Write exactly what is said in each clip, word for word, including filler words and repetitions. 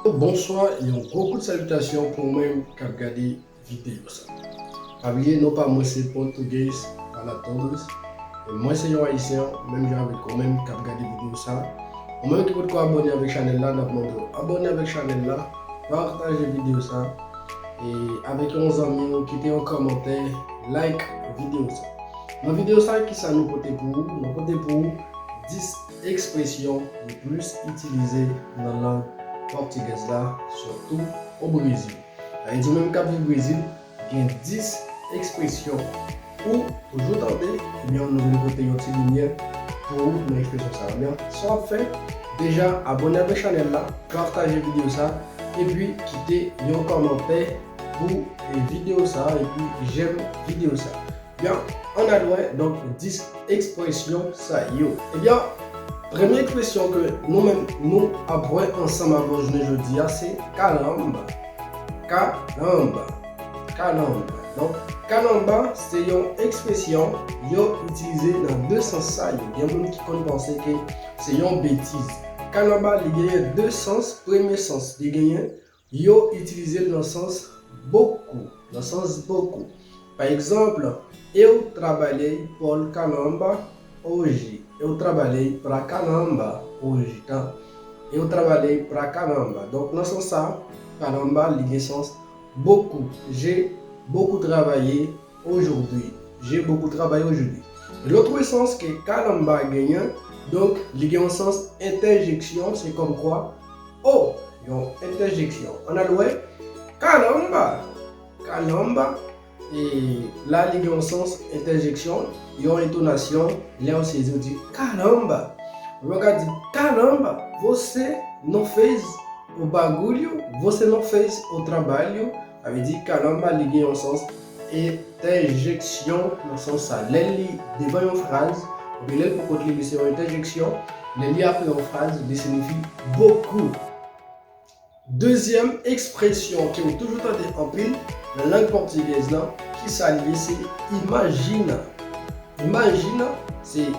Bonswa, yon gwo kout salitasyon pou ou menm k ap gade videyo sa. Pa bliye, non pa mwen se Português Fala Todos. E mwen se yon Ayisyen, menm jan avèk ou menm k ap gade videyo sa. Ou menm ki potko abòne avèk chanèl la, n ap mande w abòne avèk chanèl la, pataje videyo sa, e avèk yon zanmi w, kite yon kòmantè, like videyo sa. Nan videyo sa, kisa nou pote pou ou? Nou pote pou ou dis ekspresyon yo plis itilize nan lang pòtigèz la, sitou o Brezil. Sa vle di, ou menm k ap viv Brezil, gen dis ekspresyon ou toujou tande, ebyen, nou vin pote yon ti limyè pou ou nan ekspresyon sa. Ebyen, sa w ap fè, deja abòne avèk chanèl la, pataje videyo sa, epi kite yon kòmantè pou, e, videyo sa, epi jèm videyo sa. Ebyen, ann al wè, donk, dis ekspresyon sa yo. Ebyen, premye ekspresyon ke nou menm nou ap wè ansanm avè w jounen jodi a, se caramba. Caramba. Caramba. Donk, caramba se yon ekspresyon yo itilize nan de sans sa yo. Gen moun ki konn panse ke se yon betiz. Caramba, li genyen de sans. Premye sans li genyen, yo itilize l nan sans beaucoup, nan sans beaucoup. Pa egzanp, eu trabalhei por caramba hoje. Eu trabalhei pra caramba hoje, tá? Eu trabalhei pra caramba. Donk, nan sans sa, caramba, li gen sans beaucoup. J'ai beaucoup travaillé aujourd'hui. J'ai beaucoup travaillé aujourd'hui. Lòt sans ke caramba genyen, donk, li gen yon sans entèjeksyon, se kòmkwa, o, yon entèjeksyon. Ann al wè, caramba, caramba, e la, li gen yon sans entèjeksyon, yon entonasyon, lè w sezi, w di, caramba. Ou pa ka di, caramba, você não fez o bagulho, você não fez o trabalho. Sa vle di, caramba, li gen yon sans entèjeksyon nan sans sa. Lè li devan yon fraz, oubyen lè l pou kont li, li se yon entèjeksyon. Lè li apre yon fraz, li siyifi beaucoup. Dezyèm ekspresyon ke w toujou tande anpil nan lang pòtigèz lan, kisa li ye? Se imajina. Imajina, se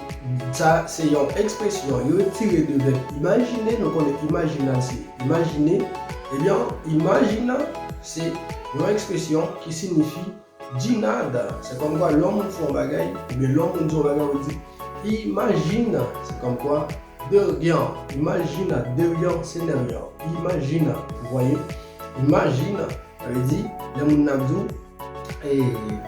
sa, se yon ekspresyon yo tire de vèb imajine. Nou konnen imajina se imajine. Ebyen, imajina se yon ekspresyon ki siyifi de nada. Se kòmkwa lè yon moun fè yon bagay, oubyen lè yon moun di yon bagay, ou di, imajina. Se kòmkwa de rien. Imajina, de rien, se de rien. Imajina, vous voyez? Imajina, sa vle di, lè moun nan ap di w, e,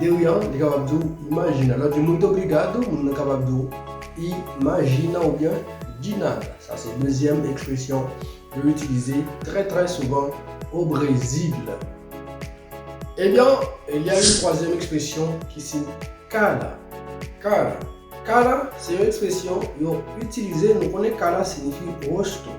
de rien, li kapab di w, imajina. Lè w di muito obrigado, moun nan kapab di w, imajina oubyen de nada. Sa se dezyèm ekspresyon yo itilize trè, trè souvan o Brezil. Ebyen, il y a une troisième expression ki se cara. Cara. Cara se yon ekspresyon yo itilize, nou konnen cara siyifi rosto.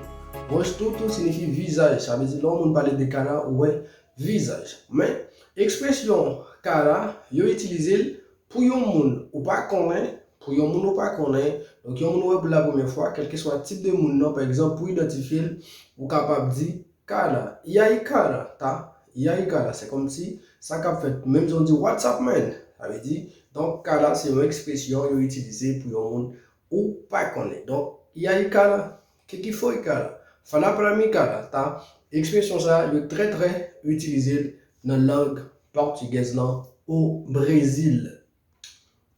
Rosto tou siyifi vizaj. Sa vle di, lè yon moun pale de cara, ou wè vizaj. Men, ekspresyon cara, yo itilize l pou yon moun ou pa konnen, pou yon moun ou pa konnen. Donk, yon moun ou wè pou la premyè fwa, kèlkeswa tip de moun nan, pa egzanp, pou idantifye l, ou kapab di cara. E aí, cara, tá? E aí, cara, se kòmsi sa k ap fèt. Menm jan w di, what's up, man? Sa vle di, donk, cara se yon ekspresyon yo itilize pou yon moun ou pa konnen. Donk, e aí, cara, que que foi, cara? Fala pra mim, cara, tá? Ekspresyon sa yo trè, trè itilize l nan lang pòtigèz lan o Brezil.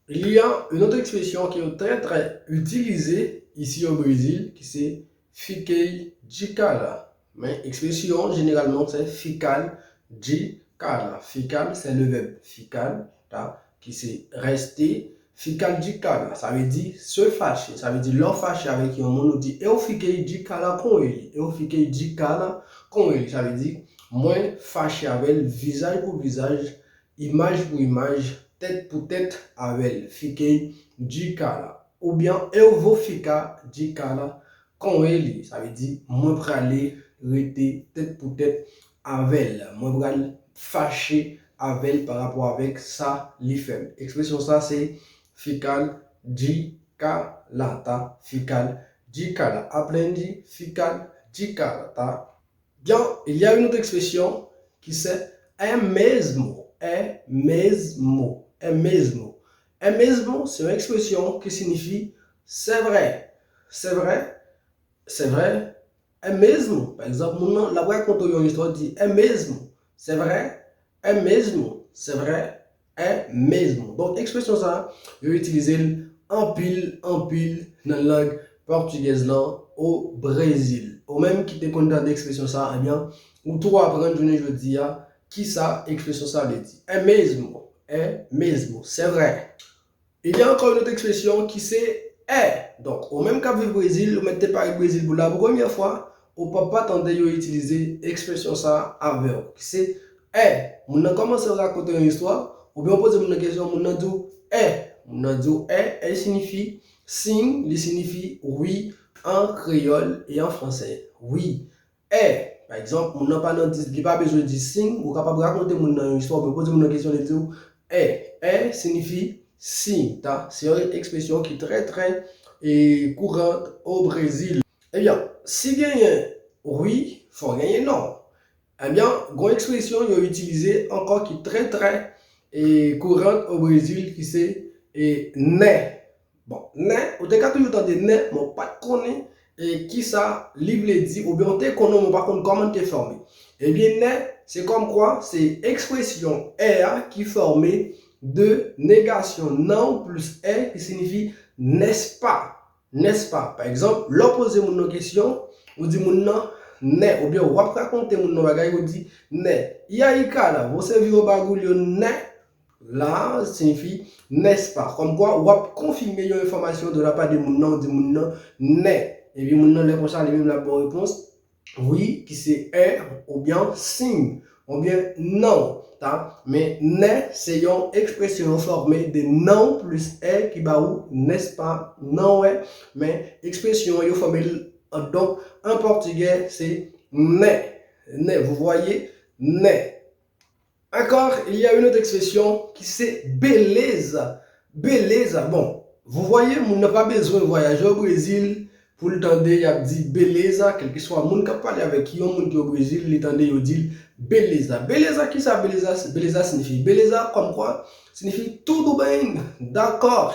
Il y a une autre expression ki yo trè, trè itilize isi o Brezil, ki se fiquei de cara. Men ekspresyon jeneralman se ficar de cara. Ficar se le verbe ficar, ta, ki se reste. Ficar de cara, sa vle di se fache. Sa vle di lè w fache avèk yon moun, ou di, eu fiquei de cara com ele. Eu fiquei de cara com ele. Sa vle di, mwen fache avè l vizaj pou vizaj, imaj pou imaj, tèt pou tèt avè l. Fiquei de cara. Oubyen, eu vou ficar de cara com ele. Sa vle di, mwen prale rete tèt pou tèt avè l. Mwen pral fache avè l pa rapò avèk sa li fè m. Ekspresyon sa se ficar de cara, ta, ficar de cara. Aprende ficar de cara, tá? Byen, il y a une autre expression ki se é mesmo, é mesmo, é mesmo. É mesmo se yon ekspresyon ki siyifi se vre, se vre, se vre, É mesmo? Pa egzanp, moun nan, l ap rakonte w yon istwa, di, é mesmo? C'est vrai? É mesmo? C'est vrai? É mesmo? Donk, ekspresyon sa a, yo itilize l anpil, anpil nan lang pòtigèz lan o Brezil. Ou menm ki te konn tande ekspresyon sa a, ebyen, ou tou aprann jounen jodi a kisa ekspresyon sa a vle di. É mesmo? É mesmo? C'est vrai? Il y a encore une autre expression ki se é. Donk, ou menm k ap viv Brezil, ou mèt te parèt Brezil pou la pou premyè fwa, ou p ap pa tande yo itilize ekspresyon sa a avè w, ki se é. Moun nan kòmanse rakonte yon istwa, oubyen ou poze moun nan kesyon, moun nan di w é. Moun nan di w é, é siyifi sim, li siyifi wi an kreyòl e an fransè. Wi. É. Pa egzanp, moun nan pa nan di, li pa bezwen di sim, ou kapab rakonte moun nan yon istwa, oubyen poze moun nan kesyon, li di w é. É siyifi sim, ta. Se yon ekspresyon ki trè, trè, e, kourant o Brezil. Ebyen, si genyen wi, fò genyen non. Ebyen, gon ekspresyon yo itilize ankò ki trè, trè, e, kourant o Brezil, ki se, e, né. Bon, né, ou te ka toujou tande né, men ou pa t konnen, e, kisa li vle di, oubyen ou te konnen, men ou pa konn kòman l te fòme. Ebyen, né, se kòmkwa, se ekspresyon é a ki fòme de negasyon nan plis é ki siyifi n'est-ce pas. N'est-ce pas? Pa egzanp, lè w poze moun nan kesyon, ou di moun nan né, oubyen w ap rakonte moun nan bagay, ou di né. E aí, cara, você viu o bagulho, né? La a siyifi n'est-ce pas. Kòmkwa, w ap konfime yon enfòmasyon de la pa de moun nan, ou di moun nan né. Epi moun nan, lè konsa, li menm l ap ba w repons wi, ki se é, oubyen sim, oubyen non, ta. Men né se yon ekspresyon yo fòme de non plis é ki ba ou n'est-ce pas, non é, men ekspresyon yo fòme l, donk, an pòtigè, se né. Né, vous voyez, né. Encore, il y a une autre expression ki se beleza. Beleza, bon, vous voyez, moun nan pa bezwen vwayaje o Brezil pou l tande y ap di beleza, kèlkeswa moun k ap pale avèk yon moun ki o Brezil, li tande yo di l beleza. Beleza, kisa beleza, beleza siyifi? Beleza, kòmkwa, siyifi tudo bem, dakò.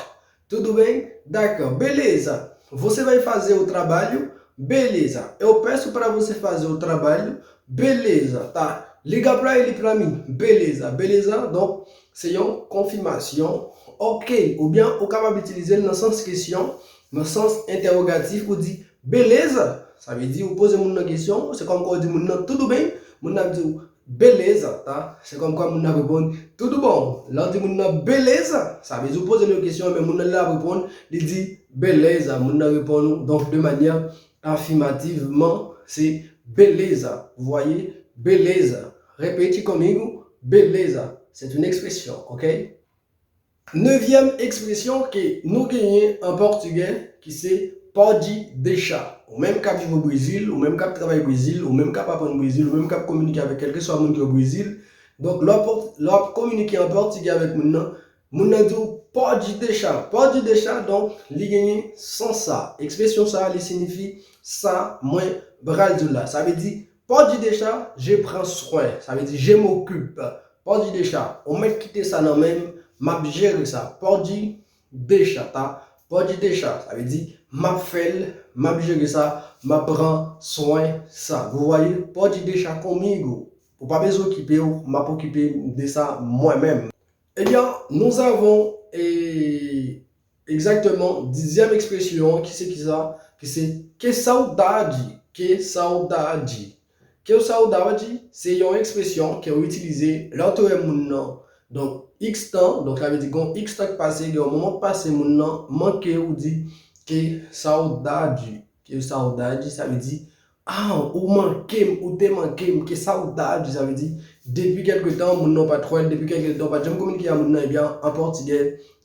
Tudo bem? Dakò. Beleza. Você vai fazer o trabalho? Beleza. Eu peço para você fazer o trabalho? Beleza, tá? Liga pra ele pra mim. Beleza. Beleza, donk, se yon konfimasyon. Ok. Oubyen, ou kapab itilize l nan sans kesyon, nan sans entèwogatif, ou di, beleza. Sa vle di, ou poze moun nan kesyon, se kòmkwa ou di moun nan, tudo bem? Moun nan ap di w, beleza, ta. Se kòmkwa moun nan ap reponn, tudo bom. Lè w di moun nan, beleza, sa vle di ou poze l yon kesyon, men moun nan li ap reponn, li di, beleza. Moun nan reponn ou, donk, de manyè afimativman, se beleza. Vous voyez? Beleza. Repete comigo, beleza. C'est une expression, ok? Nevyèm ekspresyon ke nou genyen an pòtigè, ki se pode deixar. Ou menm k ap viv o Brezil, ou menm k ap travay Brezil, ou menm k ap aprann Brezil, ou menm k ap kominike avèk kèlkeswa moun ki o Brezil. Donk, lè w ap, lè w ap kominike an pòtigè avèk moun nan, moun nan di w pode deixar. Pode deixar, donk, li genyen sans sa. Ekspresyon sa, li siyifi sa mwen pral di w la. Sa vle di, pode deixar, je prends soin. Sa vle di, je m'occupe. Pode deixar, ou mèt kite sa nan men m, m ap jere sa. Pode deixar, ta. Pode deixar, sa vle di, m ap fè l, m ap jere sa, m ap pran swen sa. Vous voyez? Pode deixar comigo. Ou pa bezwen okipe w, m ap okipe m de sa mwen menm. Ebyen, nous avons, e, egzakteman, dizyèm ekspresyon an, ki se kisa? Ki se que saudade, que saudade. Que saudade, se yon ekspresyon ke w itilize lè w te wè moun nan. Donk, x tan, donk, sa vle di gon x tan k pase, gen yon moman k pase, moun nan manke w, ou di que saudade. Que saudade, sa vle di, ah, ou manke m, ou te manke m, que saudade, sa vle di, depi kèlke tan, moun nan w pa t wè l, depi kèlke tan, w pa t janm kominike a moun nan, ebyen, an pòtigè,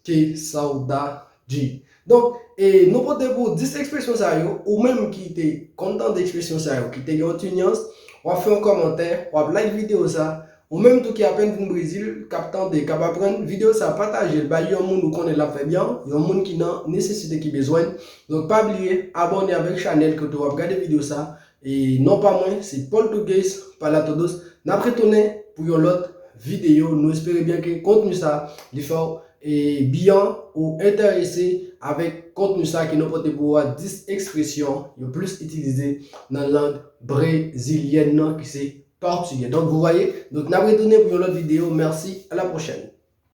que saudade. Donk, e, nou pote pou dis ekspresyon sa yo, ou menm ki te konn tande ekspresyon sa yo, ki te gen yon ti nyans, w ap fè yon kòmantè, w ap like videyo sa, ou menm tou ki apèn vin Brezil, k ap tande, k ap aprann videyo sa, pataje l, bay yon moun ou konnen l ap fè byen, yon moun ki nan nesesite, ki bezwen. Donk, pa bliye abòne avèk chanèl kote w ap gade videyo sa. E non pa mwen, se Português para Todos. N ap retounen pou yon lòt videyo. Nou espere byen ke kontni sa, li fè w e byen ou enterese avèk kontni sa ki nou pote pou ou a, dis ekspresyon yo plis itilize nan lang brezilyèn nan ki se pòtigè. Donk, vous voyez, donk n ap retounen pou yon lòt videyo. Mèsi, à la prochaine.